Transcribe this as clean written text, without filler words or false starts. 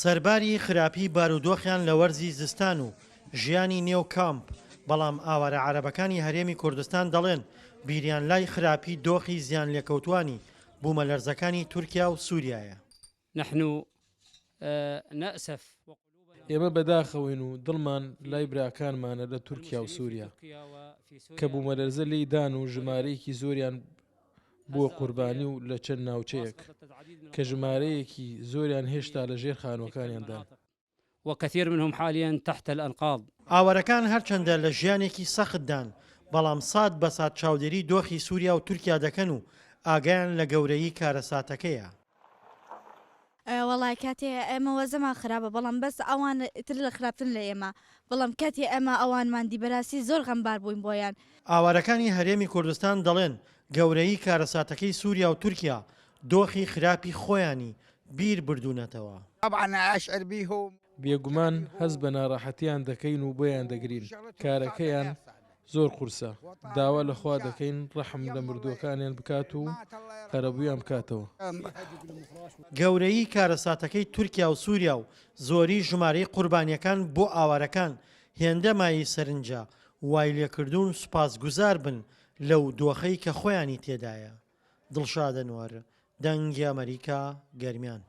سەرباری خراپی بارودۆخیان لە وەرزی زستان و ژیانی نێو کامپ، بەڵام ئاوارە عەرەبەکانی هەرێمی کوردستان دەڵێن بیریان لای خراپی دۆخی زیانلێکەوتووانی بوومەلەرزەکانی تورکیا و سووریایە. نحن نأسف. ئێمە بەداخەوەین و دڵمان لای براکانمانە لە تورکیا و سووریا کە بوومەلەرزە لێی دان و ژمارەیەکی زۆریان بووە قوربانی و لە چەند ناوچەیەک کە ژمارەیەکی زۆریان هێشتا لە ژێر خانووەکانیاندان. وکثیر منهم حالیا تحت الانقاض. ئاوارەکان هەرچەندە لە ژیانێکی سەختدان، بەڵام سات بە سات چاودێری دۆخی سووریا و تورکیا دەکەن و ئاگایان لە گەورەیی کارەساتەکەیە. وەڵا کاتێ ئێمە وەزەمان خراپە بەڵام بەس ئەوان تر لە خراپترن لە ئێمە بەڵام کاتێ ئێمە ئەوانمان دی بەراستی زۆر غەمبار بووین بۆیان. ئاوارەکانی هەرێمی کوردستان دەڵێن، گەورەیی کارەساتەکەی سووریا و تورکیا دۆخی خراپی خۆیانی بیر بردوونەتەوە. بێگومان هەست بە ناڕەحەتیان دەکەین و بۆیان دەگرین، کارەکەیان زۆر قورسە، داوا لە خوا دەکەین ڕەحم لە مردووەکانیان بکات و قەرەبوویان بکاتەوە. گەورەیی کارەساتەکەی تورکیا و سووریا و زۆری ژمارەی قوربانییەکان بۆ ئاوارەکان هێندە مایەی سەرنجە، وایلێکردوون سوپاسگوزار بن لەو دۆخەی کە خۆیانی تێدایە. دڵشاد ئەنوەر، دەنگی ئەمەریکا، گەرمیان.